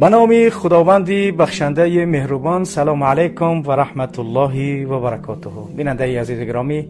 به نام خداوند بخشنده مهربان. سلام علیکم و رحمت الله و برکاته. بیننده عزیز گرامی،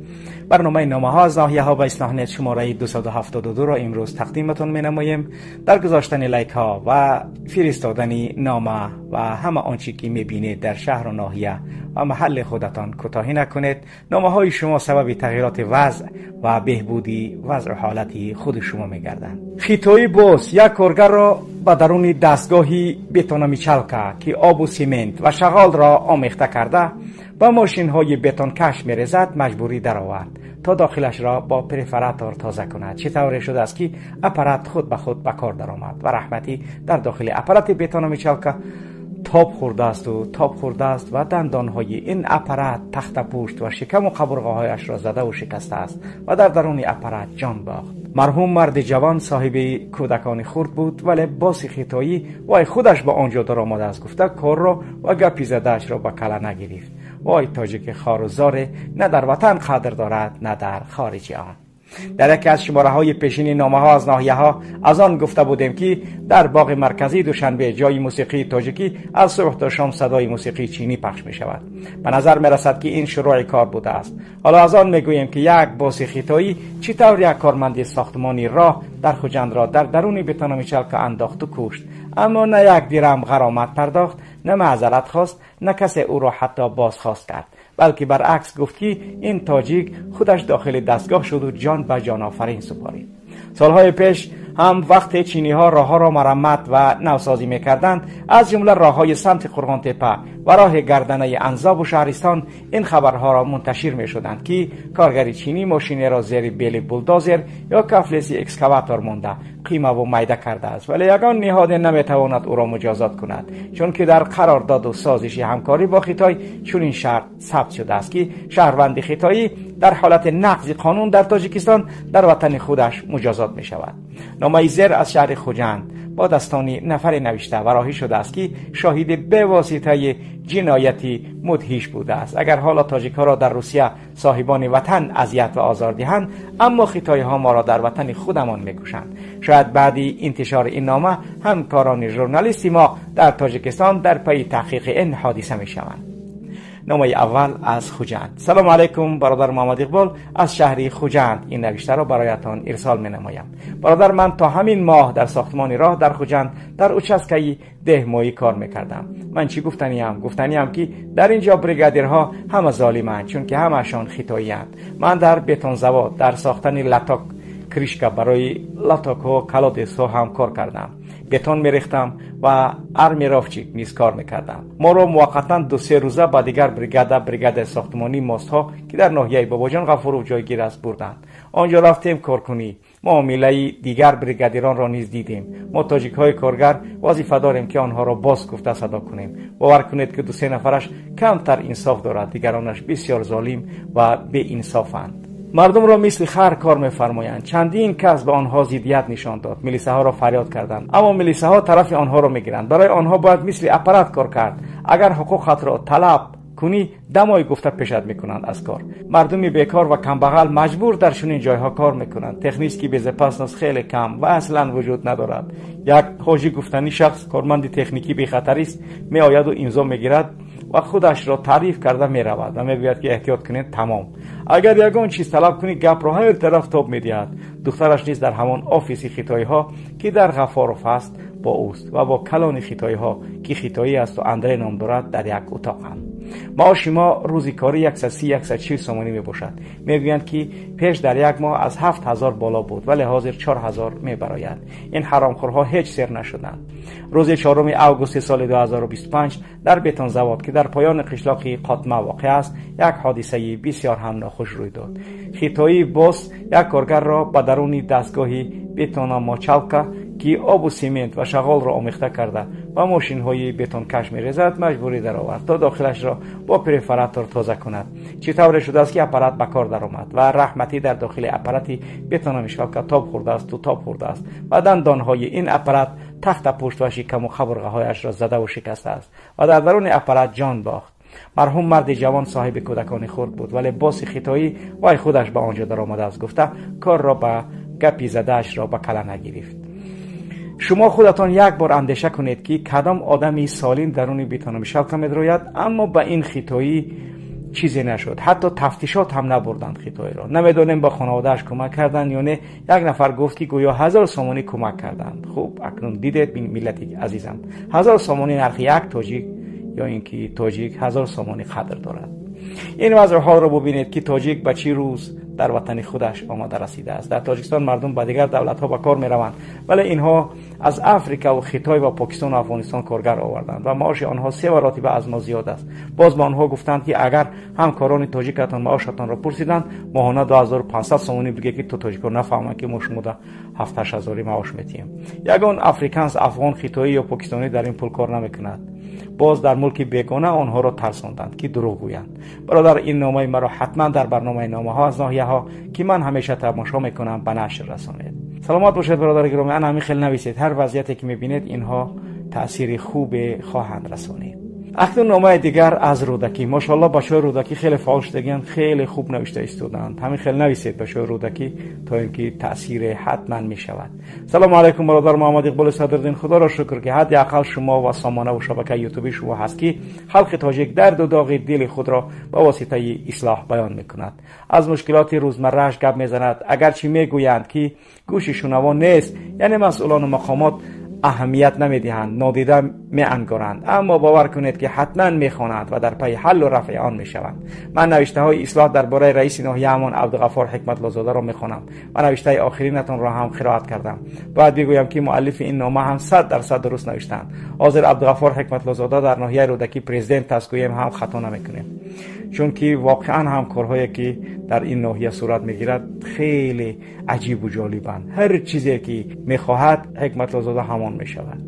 برنامه نامه ها از ناحیه ها به اصلاح نت شماره 272 را امروز تقدیمتان می نماییم. در گذاشتن لایک ها و فرستادن نامه و همه آنچه که می بینید در شهر و ناحیه و محل خودتان کوتاهی نکنید. نامه های شما سبب تغییرات وضع و بهبودی وضع و حالت خود شما می گردند. خیتایی بوس یک کارگر را به درون دستگاهی бетономечалка که آب و سیمنت و شغال را آمیخته کرده با ماشین های بتون کش می ریزد مجبوری درآورد تا داخلش را با پرفراتور تازه کند. چطور شده است که اپارات خود به خود به کار درآمد و رحمتی در داخل اپارات бетономечалка تاب خورده است و تاب خورده است و دندانهای این اپارات تخت پوشت و شکم و قبرغه‌هایش را زده و شکسته است و در درون اپارات جان باخت. مرحوم مرد جوان صاحب کودکان خرد بود، ولی باس خطایی وای خودش به آنجا در آمده است گفته کار را و گپی زده‌اش را به کله نگرفت. وای تاجیک خار و زار، نه در وطن قدر دارد نه در خارج آن. در یکی از شماره های پیشین نامه ها از ناحیه ها از آن گفته بودیم که در باغ مرکزی دوشنبه جای موسیقی تاجیکی از صبح تا شام صدای موسیقی چینی پخش می شود. به نظر می رسد که این شروع کار بوده است. حالا از آن می گوییم که یک باس خطایی چطور یک کارمند ساختمانی راه در خجند را در درون бетономечалка انداخت و کشت، اما نه یک درم غرامت پرداخت، نه معذرت خواست، نه کسی او را حتی بازخواست کرد، بلکه برعکس گفت که این تاجیک خودش داخل دستگاه شد و جان به جان آفرین سپارید. سالهای پیش هم وقت چینی ها راه ها را مرمت و نوسازی میکردند، از جمله راه های سمت قرغان تپه و راه گردنه انزاب و شهرستان، این خبرها را منتشر می شدند که کارگر چینی ماشین را زیر بیل بولدوزر یا کفلسی اکسکواتور مانده قیمه و میده کرده است، ولی یگان نهاد نمیتواند او را مجازات کند، چون که در قرارداد و سازش همکاری با خطای چنین شرط ثبت شده است که شهروند خطایی در حالت نقض قانون در تاجیکستان در وطن خودش مجازات می شود. نامه زیر از شهر خجند با دستان نفر نوشته و راهی شده است که شاهد به واسطه جنایتی مدهش بوده است. اگر حالا تاجیک ها را در روسیه صاحبان وطن اذیت و آزار دهند، اما خطایی ها ما را در وطن خودمان میکشند. شاید بعدی انتشار این نامه همکاران ژورنالیستی ما در تاجیکستان در پی تحقیق این حادثه میشوند. نامه اول از خجند. سلام علیکم برادر محمد اقبال از شهر خجند. این نوشته را برایتان ارسال می نمایم. برادر من تا همین ماه در ساختمان راه در خجند در участка ده ماهی کار میکردم. من چی گفتنیم؟ گفتنیم که در اینجا بریگادیرها همه ظالمند، چون که همه‌شان خطایی اند. من در бетонзавод در ساختن лоток крышка برای лоток ها колодец ها هم کار کردم. بتون میریختم و армировщик نیز کار میکردم. ما را موقتا 2-3 روزه با دیگر بریگاد ساختمانی мост ها که در ناحیه باباجان غفوروف جایگیر است بردند. آنجا رفتیم کارکنی. معامله دیگر بریگادیران را نیز دیدیم. ما تاجیک های کارگر وظیفه داریم که آنها را باز گفته صدا کنیم. باور کنید که 2-3 نفرش کمتر انصاف دارد، دیگرانش بسیار ظالم و بی انصافند. مردم را مثل خر کار می‌فرمایند. چندین کس به آنها ضدیت نشان داد. میلیسه ها را فریاد کردند، اما میلیسه ها طرف آنها را میگیرند. برای آنها باید مثل اپارات کار کرد. اگر حقوقت را طلب کنی دمای گفته پیشت میکنند از کار. مردم بیکار و کمبغل مجبور در چنین جایها کار میکنند. технический безопасность خیلی کم و اصلا وجود ندارد. یک حاجی گفتنی شخص کارمند تکنیکی بیخطری است، میآید و امضا میگیرد و خودش را تعریف کرده می رود و میگوید که احتیاط کنید. تمام. اگر یگان چیز طلب کنی گپ را هر طرف تاب میدهد. دخترش نیز در همان office خطایی ها که در غفاروف است با اوست و با کلان خطایی ها که خطایی است و اندره نام دارد در یک اتاق هم. معاش ما روزی کاری 130-140 سومانی می باشد. میگویند که پیش در یک ماه از 7000 بالا بود، ولی حاضر 4000 می براید. این حرامخورها هیچ سر نشدند. روز 4 آگوست سال 2025 در бетонзавод که در پایان قشلاق قاتمه واقع است، یک حادثه بسیار هم ناخوش روی داد. خطایی باس یک کارگر را به درون دستگاه бетономечалка که آب و سیمنت و شغال را آمیخته کرده و ماشین های بتون کش می ریزد مجبوری درآورد تا داخلش را با перфоратор تازه کند. چطور شده است که اپارات به کار درآمد و رحمتی در داخل اپارات бетономешалка تاب خورده است و تاب خورده است و دندان های این اپارات تخت پشت و شکم و قبرغه هایش را زده و شکسته است و در درون اپارات جان باخت. مرحوم مرد جوان صاحب کودکان خرد بود، ولی باس خطایی وای خودش به آنجا درآمده است گفته کار را به گپی زده‌اش را به کله نگرفت. Шумо худатон як бор андеша кунед, ки кадом одами солим даруни бетономешалка медрояд, аммо ба ин хитоӣ чизе нашуд. Ҳатто тафтишот ҳам набурданд хитоиро. Намедонем ба хонаводааш кӯмак карданд ё не. Як нафар гуфт, ки гӯё 1000 сомонӣ кӯмак карданд. Хуб, акнун дидед, миллати азизам, 1000 сомонӣ нархи як тоҷик ё ин ки тоҷик 1000 сомонӣ қадр дорад. Ин вазъу ҳолро бубинед, ки тоҷик ба чӣ рӯз дар ватани худаш омада расидааст. Дар Тоҷикистон мардум ба дигар давлатҳо ба кор мераванд, вале инҳо аз Африка ва Хитой ва Покистон ва Афғонистон коргар оварданд ва маоши онҳо 3 маротиба аз мо зиёд аст. Боз ба онҳо гуфтанд, ки агар ҳамкорони тоҷикатон маошатонро пурсиданд, моҳона 2500 сомонӣ бигӯед, ки то тоҷикон нафаҳманд, ки мо шумода 7-8 ҳазори маош метиҳем. Ягон африканс, афғон, хитоӣ ё покистонӣ дар ин пул кор намекунад. Боз дар мулки бегона онҳоро тарсонданд, ки дурӯғ гӯянд. Бародар, ин номаи маро ҳатман дар барномаи номаҳо аз ноҳияҳо, ки ман ҳамеша тамошо мекунам, ба нашр расонед. Саломат бошед, бародари гиромӣ. Ана ҳамин хел нависед. Ҳар вазъияте ки мебинед, инҳо таъсири хубе хоҳанд расонид. Акнун номаи дигар аз Рӯдакӣ. Мошоалло, бачаҳои Рӯдакӣ хеле фаъол шудагианд, хеле хуб навишта истоданд. Ҳамин хел нависед, бачаҳои Рӯдакӣ, то ин ки таъсире ҳатман мешавад. Салому алайкум, бародар Муҳаммад Иқболи Садриддин. Худоро шукр, ки ҳадди ақал шумо ва сомона ва шабакаи ютуби шумо ҳаст, ки халқи тоҷик дарду доғи дили худро ба воситаи ислоҳ баён мекунад, аз мушкилоти рӯзмаррааш гап мезанад. Агарчи мегӯянд, ки гӯши шунаво нест, яъне масъулону мақомот аҳамият намедиҳанд, нодида меангоранд, аммо бовар кунед, ки ҳатман мехонанд ва дар пайи ҳаллу рафъи он мешаванд. Ман навиштаҳои ислоҳ дар бораи раиси ноҳияамон Абдуғаффор Ҳикматлозодаро мехонам ва навиштаи охиринатонро ҳам қироат кардам. Бояд бигӯям, ки муаллифи ин нома ҳам 100% дуруст навиштаанд. Ҳозир Абдуғаффор Ҳикматлозода дар ноҳияи Рӯдакӣ президент аст, гӯем ҳам хато намекунем, чунки воқеан ҳам корҳое ки дар ин ноҳия сурат мегирад, хеле аҷибу ҷолибанд. Ҳар чизе ки мехоҳад Ҳикматлозода, ҳамон мешавад.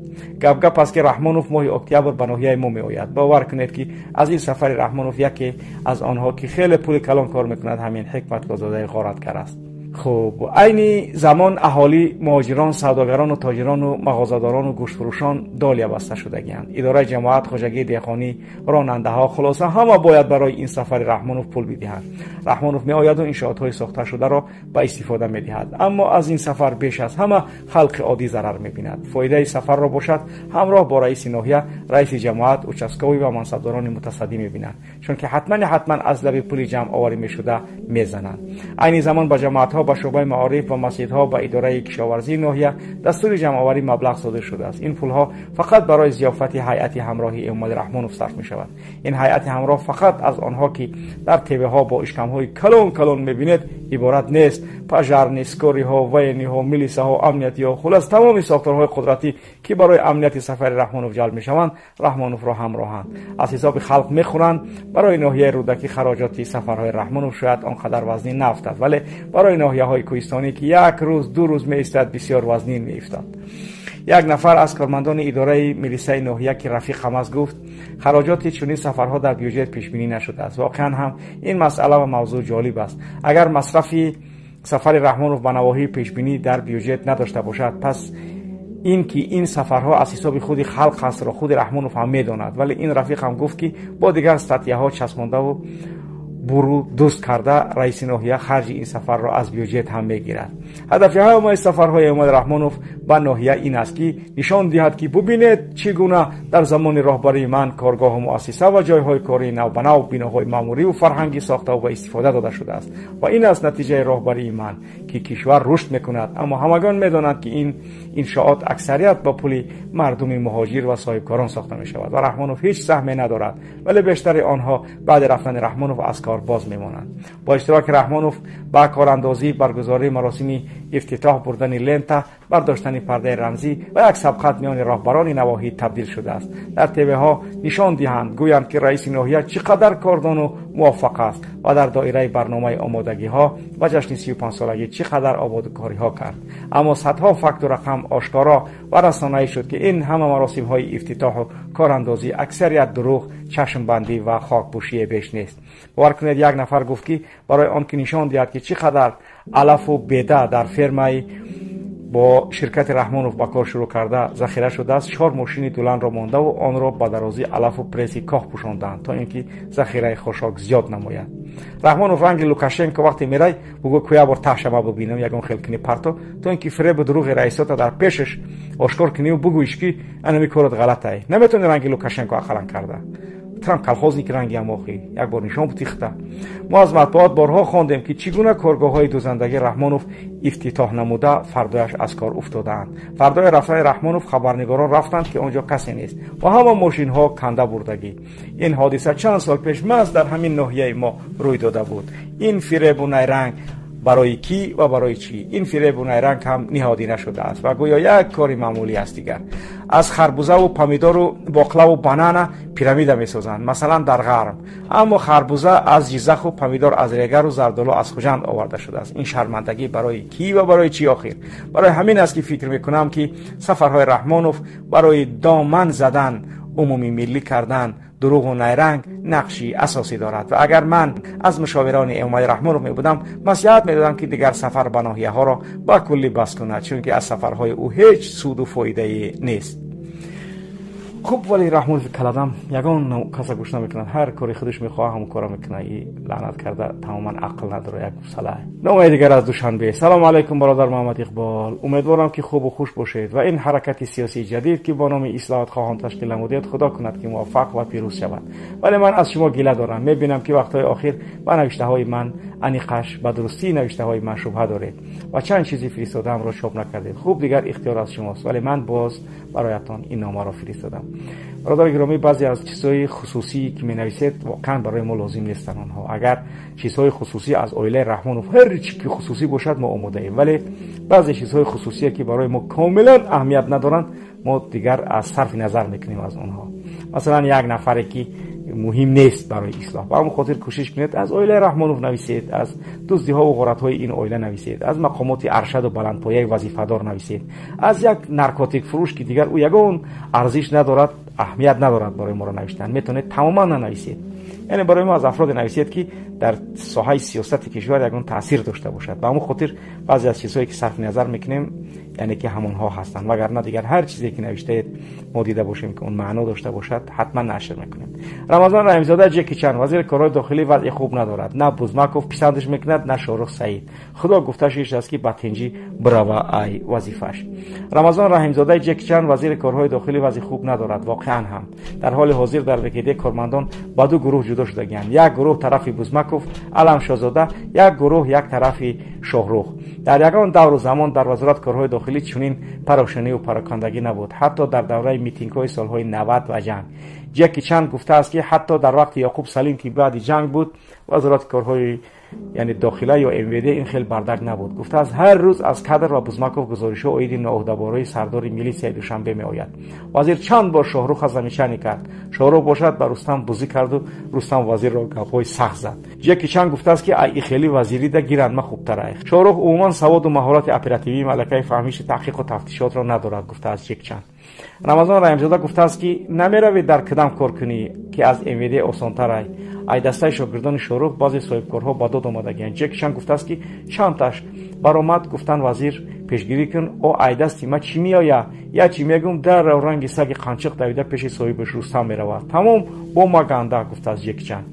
Гап гап аст, ки Раҳмонов моҳи октябр ба ноҳияи мо меояд. Бовар кунед, ки аз ин сафари Раҳмонов яке аз онҳо, ки хеле пули калон кор мекунад, ҳамин Ҳикматлозодаи ғоратгар аст. Хуб, айни замон аҳолӣ, муҳоҷирон, савдогарону тоҷирону мағозадорону гӯштфурӯшон долия баста шудагианд. Идораи ҷамоат, хоҷагии деҳқонӣ, ронандаҳо, хулоса ҳама бояд барои ин сафари Раҳмонов пул бидиҳанд. Раҳмонов меояду иншоотҳои сохташударо ба истифода медиҳад, аммо аз ин сафар беш аз ҳама халқи оддӣ зарар мебинад. Фоидаи сафарро бошад, ҳамроҳ бо раиси ноҳия, раиси ҷамоат, участковый ва мансабдорони мутасаддӣ мебинанд, чунки ҳатман ҳатман аз лаби пули ҷамъоварӣ мешуда мезананд. Айни замон ба ҷамоатҳо, ба шӯъбаи маориф ва масҷидҳо, ба идораи кишоварзии ноҳия дастури ҷамъоварии маблағ содир шудааст. Ин пулҳо фақат барои зиёфати ҳайати ҳамроҳи Эмомалӣ Раҳмонов сарф мешавад. Ин ҳайати ҳамроҳ фақат аз онҳо, ки дар ТВ-ҳо бо ишкамҳои калон калон мебинед, иборат нест. Пожарный, скорый ҳо, военный ҳо, милисаҳо, амниятиҳо, хулос тамоми сохторҳои қудратӣ, ки барои амнияти сафари Раҳмонов ҷалб мешаванд, Раҳмоновро ҳамроҳанд, аз ҳисоби халқ мехӯранд. Барои ноҳияи Рӯдакӣ хароҷоти сафарҳои Раҳмонов шояд он қадар вазнин наафтад, вале барои ноҳияҳои кӯҳистонӣ, ки як рӯз, 2 рӯз меистад, бисёр вазнин меифтад. Як нафар аз кормандони идораи милисаи ноҳия, ки рафиқам аст, гуфт, хароҷоти чунин сафарҳо дар бюҷет пешбинӣ нашудааст. Воқеан ҳам ин масъала ва мавзӯъ ҷолиб аст. Агар масрафи сафари Раҳмонов ба навоҳии пешбинӣ дар бюҷет надошта бошад, пас ин ки ин сафарҳо аз ҳисоби худи халқ ҳастро худи Раҳмонов ҳам медонад. Вале ин рафиқам гуфт, ки бо дигар статья ҳо часпондаву буру дӯст карда, раиси ноҳия харҷи ин сафарро аз бюҷет ҳам мегирад. Ҳадафи ҳамаи сафарҳои Эмомалӣ Раҳмонов ба ноҳия ин аст, ки нишон диҳад, ки бубинед, чӣ гуна дар замони роҳбарии ман коргоҳу муассиса ва ҷойҳои кории навбанав, биноҳои маъмуриву фарҳангӣ сохтаву ба истифода дода шудааст ва ин аст натиҷаи роҳбарии ман, ки кишвар рушд мекунад. Аммо ҳамагон медонанд, ки ин иншоот аксарият ба пули мардуми муҳоҷир ва соҳибкорон сохта мешавад ва Раҳмонов ҳеҷ саҳме надорад, вале бештари онҳо баъди рафтани Раҳмонов аз кор боз мемонанд. Бо иштироки Раҳмонов ба корандозӣ, баргузории маросими ифтитоҳ, бурдани лента, бардоштани пардаи рамзӣ ва як сабқат миёни роҳбарони навоҳӣ табдил шудааст. Дар ТВ-ҳо нишон диҳанд, гӯянд, ки раиси ноҳия чӣ қадар кордону муваффақ аст ва дар доираи барномаи омодагиҳо ва ҷашни 35-солагӣ чӣ қадар ободкориҳо кард. Аммо садҳо факту рақам ошкоро ва расонаӣ шуд, ки ин ҳама маросимҳои ифтитоҳу корандозӣ аксарият дурӯғ, чашмбандӣ ва хокпӯшие беш нест. Бовар кунед, як нафар гуфт, ки барои он ки нишон диҳад, ки чӣ қадар алафу беда дар фермаи Бо ширкати Раҳмонов ба кор шурӯъ карда захира шудааст, 4 мошини дуланро мондаву онро ба дарозии алафу пресси коҳ пӯшонданд, то ин ки захираи хошок зиёд намояд. Раҳмонов ранги Лукашенко вақте мерай, бугӯ ку як бор таҳшама бубинам, ягон хел кини парто, то ин ки фиребу дурӯғи раисота дар пешаш ошкор куниву бугӯиш ки анами корот ғалатае. Наметавони ранги Лукашенко ақаллан карда. Трам колхозник ранги ам охи, як бор нишон бутихта. Мо аз матбуот борҳо хондем, ки чӣ гуна коргоҳҳои дӯзандагӣ Раҳмонов ифтитоҳ намуда фардояш аз кор уфтодаанд. Фардои рафтани Раҳмонов хабарнигорон рафтанд, ки он ҷо касе нест ва ҳама мошинҳо канда бурдагӣ. Ин ҳодиса чанд сол пеш маҳз дар ҳамин ноҳияи мо рӯй дода буд. Ин фиребу найранг барои кӣ ва барои чӣ? Ин фиребу найранг ҳам ниҳодӣ нашудааст ва гӯё як кори маъмулӣ аст дигар. Аз харбузаву помидору боқлаву банана пирамида месозанд, масалан дар ғарб. Аммо харбуза аз Ҷиззаху помидор аз Регару зардолу аз Хуҷанд оварда шудааст. Ин шармандагӣ барои кӣ ва барои чӣ охир? Барои ҳамин аст, ки фикр мекунам, ки сафарҳои Раҳмонов барои доман задан, умумӣ миллӣ кардан, дурӯғу найранг нақши асосӣ дорад. Ва агар ман аз мушовирони Эмомалӣ Раҳмонов мебудам, маслиҳат медодам, ки дигар сафар ба ноҳияҳоро ба куллӣ бас кунад, чунки аз сафарҳои ӯ ҳеҷ суду фоидае нест. Хуб, вале Раҳмонов каладам ягон каса гӯш намекунад, ҳар кори худаш мехоҳад ҳамон кора мекунад. И лаънат карда тамоман ақл надорад, як гусала. Номаи дигар аз Душанбе. Салому алайкум, бародар Муҳаммад Иқбол. Умедворам, ки хубу хуш бошед ва ин ҳаракати сиёсии ҷадид, ки бо номи ислоҳотхоҳон ташкил намудед, худо кунад, ки муваффақ ва пирӯз шавад. Вале ман аз шумо гила дорам. Мебинам, ки вақтҳои охир ба навиштаҳои ман, аниқаш ба дурустии навиштаҳои ман шубҳа доред ва чанд чизи фиристодаамро чоп накардед. Хуб, дигар ихтиёр аз шумост, вале ман боз бароятон ин номаро фиристодам. Бародари гиромӣ, баъзе аз чизҳои хусусӣ, ки менависед, воқеан барои мо лозим нестанд онҳо. Агар чизҳои хусусӣ аз оилаи Раҳмонов, ҳар чӣ ки хусусӣ бошад, мо омодаем, вале баъзе чизҳои хусусие, ки барои мо комилан аҳамият надоранд, мо дигар аз сарфи назар мекунем аз онҳо. Масалан, як нафаре, ки муҳим нест барои ислоҳ. Ба ҳамон хотир кӯшиш кунед, аз оилаи Раҳмонов нависед, аз дуздиҳову ғоратҳои ин оила нависед, аз мақомоти аршаду баландпояи вазифадор нависед, аз як наркотик фурӯш, ки дигар ӯ ягон арзиш надорад, аҳамият надорад барои моро навиштан, метавонед тамоман нанависед. Яъне барои мо аз афроде нависед, ки дар соҳаи сиёсати кишвар ягон таъсир дошта бошад. Ба ҳамон хотир баъзе аз чизҳое, ки сарфи назар мекунем, яъне ки ҳамонҳо ҳастанд. Вагарна дигар ҳар чизе, ки навиштаед, мо дида бошем, ки он маъно дошта бошад, ҳатман нашр мекунем. Рамазон Раҳимзода Ҷеки Чан, вазири корҳои дохилӣ, вазъи хуб надорад. На Бузмаков писандаш мекунад, на Шоҳрух Саид. Худо гуфташиш аст, ки ба тинҷӣ бирава ай вазифаш. Рамазон Раҳимзодаи Ҷеки Чан, вазири корҳои дохилӣ, вазъи хуб надорад. Воқеан ҳам дар ҳоли ҳозир дар ВКД кормандон ба ду гурӯҳ ҷудо шудагианд. Як гурӯҳ тарафи Бузмаков, Аламшоҳзода, як гурӯҳ як тарафи Шоҳрух. Дар ягон давру замон дар вазорат корҳои дохилӣ чунин парошаниву парокандагӣ набуд, ҳатто дар давраи митингҳои солҳои 90 ва ҷанг. Ҷеки Чан гуфтааст, ки ҳатто дар вақти Яқуб Салим, ки баъди ҷанг буд, вазорати корҳои яъне дохила ё МВД ин хел бардак набуд. Гуфтааст, ҳар рӯз аз кадр ва Бузмаков гузоришҳо оиди ноуҳдаборои сардори милисияи Душанбе меояд. Вазир чанд бор Шоҳруха замечание кард. Шоҳрух бошад ба Рустам бузӣ карду Рустам вазирро гапҳои сахт зад. Ҷеки Чан гуфтааст, ки ай хели вазирида гиранд, ма хубтар ай. Шоҳрух умуман саводу маҳорати оперативӣ, малакаи фаҳмиши таҳқиқу тафтишотро надорад, гуфтааст Ҷек Чан. Рамазон Раҳимзода гуфтааст, ки намеравӣ дар кадам кор кунӣ, ки аз МВД осонтар ай. Ай дастаи шогирдони Шоҳрух баъзе соҳибкорҳо ба дод омадагианд. Ҷек Чан гуфтааст, ки чандташ баромад, гуфтан: вазир, пешгирӣ кун, о ай дасти ма чӣ меоя? Я чӣ мегум, дар ранги саги қанчиқ давида пеши соҳибаш Рустам меравад. Тамом, бо ма ганда, гуфтааст Ҷек Чан.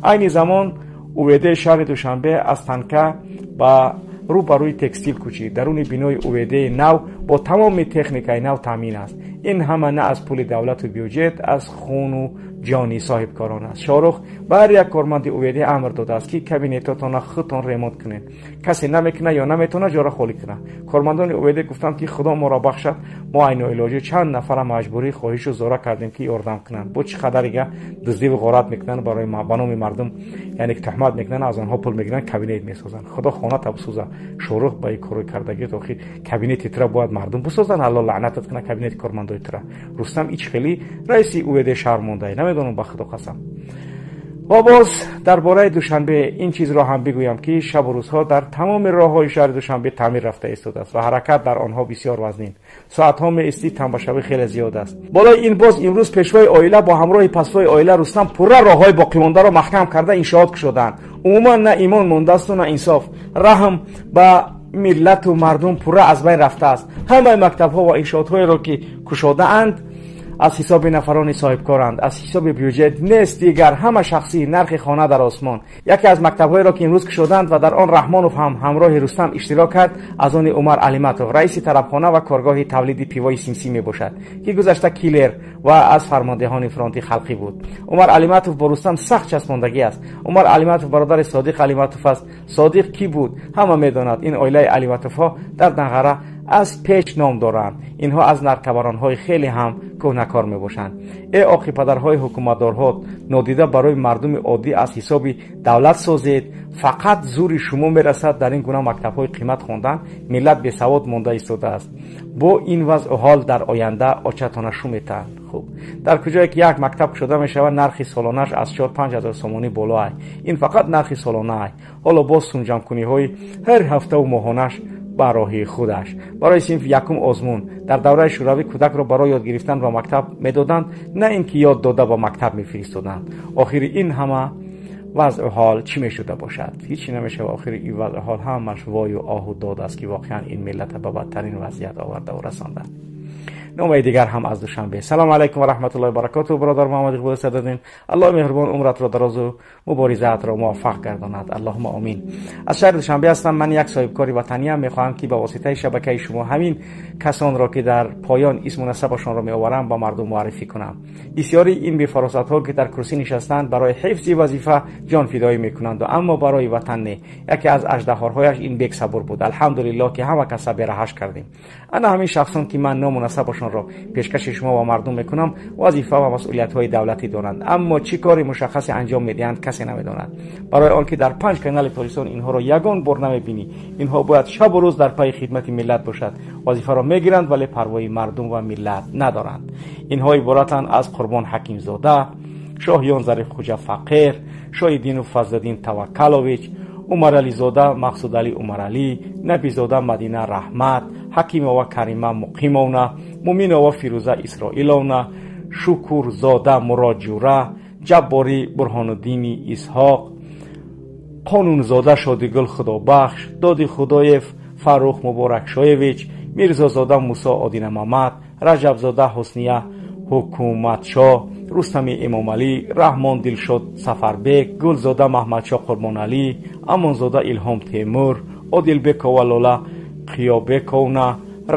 Айни замон УВД шаҳри Душанбе аз танка ба рӯ ба рӯи текстил кӯчид. Даруни бинои УВД нав бо тамоми техникаи нав таъмин аст. Ин ҳама на аз пули давлату бюҷет, аз хуну ҷони соҳибкорон аст. Шоҳрух ба ҳар як корманди УВД амр додааст, ки кабинетотонро худтон ремонт кунед. Касе намекунад ё наметавонад ҷора холӣ кунад. Кормандони УВД гуфтанд, ки худо моро бахшад, мо ай ноилоҷӣ чанд нафара маҷбурӣ хоҳишу зора кардем, ки ёрдам кунанд. Бо чӣ қадарига дуздиву ғорат мекунанд, барои ба номи мардум, яъне ки туҳмат мекунанд, аз онҳо пул мегиранд, кабинет месозанд. Худо хоната бисӯзад, Шоҳрух, ба ин кори кардагиат. Охир кабинети тура бояд мардум бисозанд, Алло лаънатат кунад кабинети кормандои тура. Рустам ич хели раиси УВД шаҳр мондае, намедонам, ба худо қасам. Ва боз дар бораи Душанбе ин чизро ҳам бигӯям, ки шабу рӯзҳо дар тамоми роҳҳои шаҳри Душанбе таъмир рафта истодааст ва ҳаракат дар онҳо бисёр вазнин. Соатҳо меистӣ, тамбашавӣ хеле зиёд аст. Болои ин боз имрӯз пешвои оила бо ҳамроҳи пасвои оила Рустам пурра роҳҳои боқимондаро маҳкам карда иншоот кушодаанд. Умуман на имон мондаасту на инсоф, раҳм ба Миллату мардум пурра аз байн рафтааст. Ҳамаи мактабҳо ва иншоотҳоеро ки кушодаанд аз ҳисоби нафарони соҳибкоранд, аз ҳисоби бюҷет нест, дигар ҳама шахсӣ, нархи хона дар осмон. Яке аз мактабҳоеро ки имрӯз кушоданд ва дар он Раҳмонов ҳам ҳамроҳи Рустам иштирок кард, аз они Умар Алиматов, раиси тарабхона ва коргоҳи тавлиди пивои симсим мебошад, ки гузашта киллер ва аз фармондеҳони фронти халқӣ буд. Умар Алиматов бо Рустам сахт часпондагӣ аст. Умар Алиматов бародари Содиқ Алиматов аст. Содиқ кӣ буд? Ҳама медонад. Ин оилаи Алиматовҳо дар Данғара аз пеш ном доранд. Инҳо аз наркабаронҳои хеле ҳам кӯҳнакор мебошанд. Э оқи падарҳои ҳукуматдорҳо, нодида барои мардуми оддӣ аз ҳисоби давлат созед. Фақат зури шумо мерасад дар ин гуна мактабҳои қимат хондан. Миллат бесавод монда истодааст. Бо ин вазъу ҳол дар оянда очатона шу метаҳанд. Хуб, дар куҷое ки як мактаб кушода мешавад, нархи солонааш аз 4-5 ҳазор сомонӣ боло ай. Ин фақат нархи солона ай. Ҳоло боз сумҷамкуниҳои ҳар ҳафтаву моҳонаш ба роҳи худаш. Барои синфи якум озмун дар давраи шӯравӣ кӯдакро барои ёд гирифтан ба мактаб медоданд, на ин ки ёд дода ба мактаб мефиристоданд. Охири ин ҳама вазъу ҳол чӣ мешуда бошад? Ҳичи намешава. Охири ин вазъу ҳол ҳамаш вою оҳу дод аст, ки воқеан ин миллата ба бадтарин вазъият овардаву расонда. Номаи дигар ҳам аз Душанбе. Салому алайкум ва раҳматуллоҳи ва баракотуҳ, бародар Муҳаммад Иқбол Сададдин. Аллоҳ меҳрубон умратро дарозу муборизаатро муваффақ гардонад. Аллоҳума омин. Аз шаҳри Душанбе ҳастам. Ман як соҳибкори ватаниам. Мехоҳам ки ба воситаи шабакаи шумо ҳамин касонро ки дар поён исму насабашонро меоварам ба мардум муаррифӣ кунам. Бисёри ин бефаросатҳо ки дар курсӣ нишастанд барои ҳифзи вазифа ҷонфидоӣ мекунанд, аммо барои ватан не. Яке аз аждаҳорҳояш ин бексабур буд. Алҳамдулиллоҳ ки ҳама каса бераҳаш кардем. Ана ҳамин шахсон ки ман ному насабашонро пешкаши шумо ва мардум мекунам, вазифа ва масъулиятҳои давлатӣ доранд, аммо чӣ кори мушаххасе анҷом медиҳанд касе намедонад. Барои он ки дар 5 канали Тоҷикистон инҳоро ягон бор намебинӣ. Инҳо бояд шабу рӯз дар пайи хидмати миллат бошад. Вазифаро мегиранд, вале парвои мардум ва миллат надоранд. Инҳо иборатанд аз Қурбон Ҳакимзода, Шоҳиён Зарифхуҷа Фақир, Шоҳиддину Фазлиддин Таваккалович, Умарализода Мақсудалӣ Умаралӣ, Набизода Мадина Раҳмат, Ҳакимова Карима Муқимовна, Муминова Фирӯза Исроиловна, Шукурзода Мурод Ҷура, Ҷабборӣ Бурҳонуддини Исҳоқ, Қонунзода Шодигул Худобахш, Доди Худоев Фаррух Муборакшоевич, Мирзозода Мусо Одинамамад, Раҷабзода Ҳусния Ҳукуматшоҳ, Рустами Эмомалӣ, Раҳмон Дилшод Сафарбек, Гулзода Маҳмадшоҳ Қурбоналӣ, Амонзода Илҳом Темур, Одилбекова Лола Қиёбековна,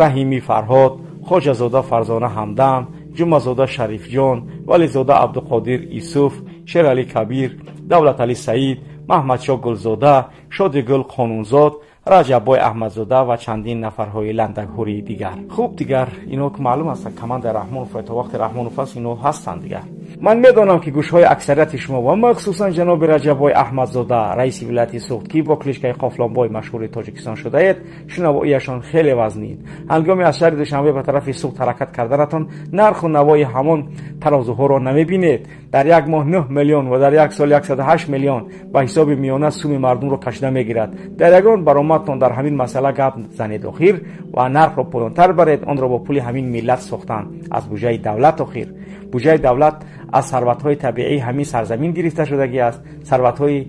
Раҳимӣ Фарҳод, Хоҷазода Фарзона Ҳамдам, Ҷумазода Шарифҷон, Вализода Абдуқодир Исуф, Шералӣ Кабир, Давлаталӣ Саид, Маҳмадшоҳ Гулзода, Шодигул Қонунзод, Раҷаббой Аҳмадзода ва чандин нафарҳои ландакҳурии дигар. Хуб, дигар ино ки маълум ҳастанд, командаи Раҳмонов то вақте Раҳмонов аст, ино ҳастанд дигар. Ман медонам ки гӯшҳои аксарияти шумо ва махсусан ҷаноби Раҷаббой Аҳмадзода, раиси вилояти Суғд, ки бо кличкаи Қофлонбой машҳури Тоҷикистон шудаед, шунавоияшон хеле вазнин. Ҳангоми аз шаҳри Душанбе ба тарафи Суғд ҳаракат карданатон нарху навои ҳамон таразуҳоро намебинед. Дар як моҳ 9 миллион ва дар як сол 108 миллион ба ҳисоби миёна суми мардумро кашида мегирад. Дар ягон баромадтон дар ҳамин масъала гап занед охир ва нархро поёнтар баред. Онро бо пули ҳамин миллат сохтанд, аз буҷаи давлат охир. Буҷаи давлат аз сарватҳои табиии ҳамин сарзамин гирифта шудагӣ аст. Сарватҳои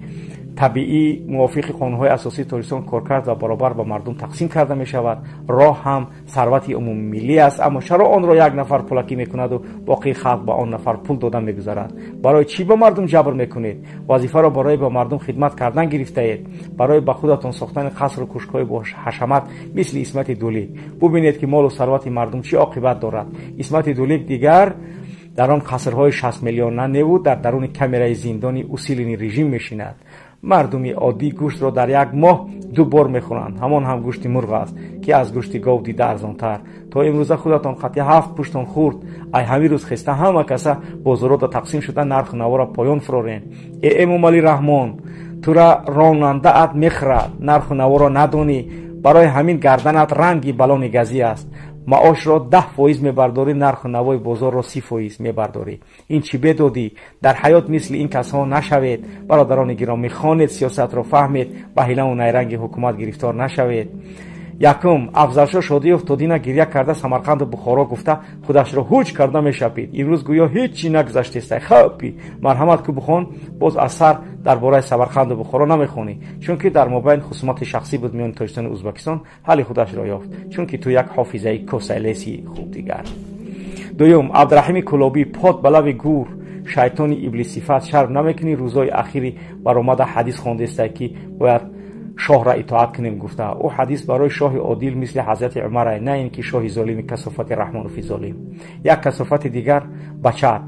табиӣ мувофиқи қонунҳои асосии Тоҷикистон коркард ва баробар ба мардум тақсим карда мешавад. Роҳ ҳам сарвати умумимиллӣ аст, аммо чаро онро як нафар пулакӣ мекунаду боқии халқ ба он нафар пул дода мегузарад? Барои чӣ ба мардум ҷабр мекунед? Вазифаро барои ба мардум хидмат кардан гирифтаед, барои ба худатон сохтани қасру кушкҳои бо ҳашамат мисли Исмати Дулик. Бубинед ки молу сарвати мардум чӣ оқибат дорад. Исмати Дулик дигар дар он қасрҳои 60 миллиона неву дар даруни камераи зиндони усилени режим мешинад. Мардуми оддӣ гӯштро дар як моҳ 2 бор мехӯранд. Ҳамон ҳам гӯшти мурғ аст, ки аз гӯшти гов дида арзонтар. То имрӯза худатон қатъи 7 пуштон хӯрд. Ай ҳамин рӯз хеста ҳама каса бозорода тақсим шуда нарху навора поён фурорен. Э Эмомалӣ Раҳмон, тура ронандаат мехӯрад, нарху наворо надонӣ, барои ҳамин гарданат ранги балони газӣ аст. Маошро 10% мебардорӣ, нарху навои бозорро 30% мебардорӣ. Ин чӣ бедодӣ? Дар ҳаёт мисли ин касҳо нашавед. Бародарони гиромӣ, хонед, сиёсатро фаҳмед, ба ҳилаву найранги ҳукумат гирифтор нашавед. Якум, Афзалшо Шодиев то дина гиря карда Самарқанду Бухоро гуфта худашро ҳуҷ карда мешапид. Имрӯз гӯё ҳеҷ чӣ нагузаштеста. Хапи марҳамат ку бухон, боз аз сар дар бораи Самарқанду Бухоро намехонӣ, чунки дар мобайн хусумати шахсӣ буд миёни Тоҷикистону Ӯзбекистон, ҳалли худашро ёфт, чунки ту як ҳофизаи косалеси хуб дигар. Дуюм, Абдураҳими Кулобӣ пот ба лави гур, шайтони иблиссифат, шарм намекунӣ? Рӯзои ахири баромада ҳадис хондестай, ки бояд шоҳра итоат кунем гуфта. Ӯ ҳадис барои шоҳи одил мисли ҳазрати Умар, на ин ки шоҳи золими касофати Раҳмонофи золим. Як касофати дигар бачаат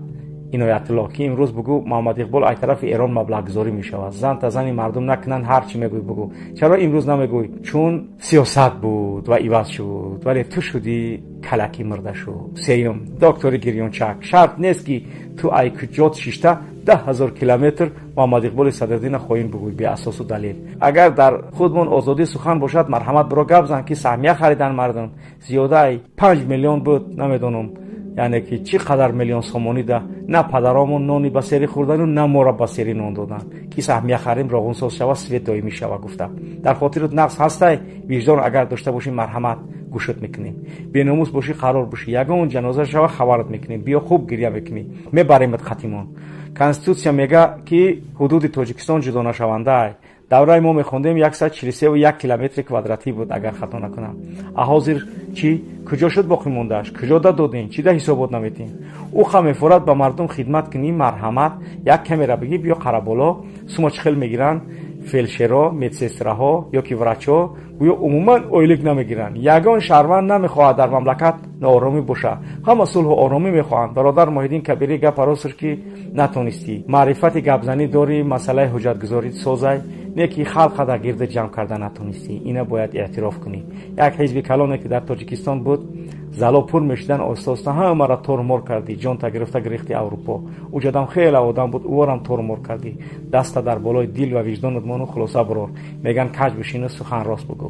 Иноятулло, ки имрӯз бугӯ Муҳаммад Иқбол ай тарафи Эрон маблағгузорӣ мешавад. Зан та зани мардум накунанд, ҳар чӣ мегӯй бугӯ. Чаро имрӯз намегӯй? Чун сиёсат буд ва иваз шуд, вале ту шудӣ калаки мурда шуд. Сеюм, доктори Гирёнчак, шарт нест, ки ту ай куҷот шишта 10 000 километр Муҳаммад Иқболи Садриддина хоин бугӯй беасосу далел. Агар дар худмон озодии сухан бошад, марҳамат, биро гап зан, ки саҳмия харидан мардум зиёдаи 5 миллион буд, намедонам, яъне ки чӣ қадар миллион сомонӣ да на падаромон нони ба сери хӯрдану на моро ба сери нон додан, ки саҳмия харим, роғунсоз шава, свет доимӣ шава гуфта. Дар хотират нақс ҳастай? Виҷдон агар дошта бошӣ, марҳамат, гӯшат мекунем. Беномус бошӣ, қарор бошӣ, ягон ҷаноза шава, хабарат мекунем, биё, хуб гиря мекунӣ, мебаремат қатимон. Конститутсия мега, ки ҳудуди Тоҷикистон ҷудонашаванда. Давраи мо мехондем, 143,1 километри квадратӣ буд, агар хато накунам. А ҳозир чӣ? Куҷо шуд боқӣ мондааш? Куҷо да додем? Чӣ да ҳисобот наметем? Ӯ ха мефорад ба мардум хидмат кунӣ, марҳамат, як камера бигӣ, биё Қараболо, сума чӣ хел мегиранд фелшеро, медсестраҳо ё ки врачҳо, гӯё умуман ойлик намегиранд. Ягон шаҳрванд намехоҳад дар мамлакат нооромӣ бошад, ҳама сулҳу оромӣ мехоҳанд. Бародар Муҳиддин Кабирӣ, гапа ростш, ки натонистӣ. Маърифати гапзанӣ дорӣ, масъалаи ҳуҷҷатгузорӣ созай, не ки халқа дар гирда ҷамъ карда натонистӣ. Ина бояд эътироф кунӣ. Як ҳизби калоне, ки дар Тоҷикистон буд, зало пур мешидан, оҳиста оҳиста ҳамаро тормор кардӣ, ҷонта гирифта гирифти Аврупо. Уҷадам хеле одам буд, уворам тормор кардӣ. Даста дар болои дил ва виҷдонат мону хулоса бурор. Меган, каҷ бишину сухан рост бугӯ.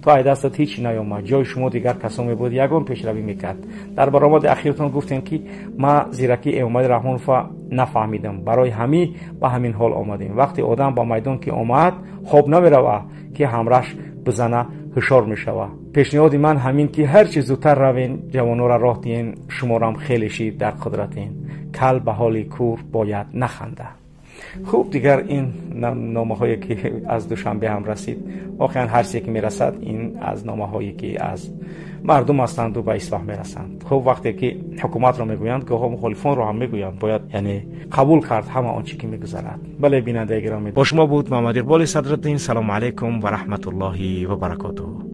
То ай дастат ҳеҷ наёмад. Ҷои шумо дигар касоне буд, ягон пешравӣ мекард. Дар баромади ахиртон гуфтем, ки ма зиракии Эмомалӣ Раҳмонова нафаҳмидам, барои ҳамин ба ҳамин ҳол омадем. Вақте одам ба майдон ки омад, хоб намерава, ки ҳамраш бизана, ҳушёр мешава. Пешниҳоди ман ҳамин, ки ҳарчи зудтар равен, ҷавонора роҳ диҳен, шуморам хеле шид дар қудратен. Кал ба ҳоли кур бояд наханда. Хуб, дигар ин номаҳое, ки аз Душанбе ҳам расид, воқеан ҳар чизе ки мерасад, ин аз номаҳое, ки аз мардум ҳастанду ба ислоҳ мерасанд. Хуб, вақте ки ҳукуматро мегӯянд, гоҳо мухолифонро ҳам мегӯянд, бояд яъне қабул кард ҳама он чӣ ки мегузарад. Бале, бинандаи гиромӣ, бо шумо буд Муҳаммад Иқболи Садриддин. Салому алайкум ва раҳматуллоҳи ва баракотуҳ.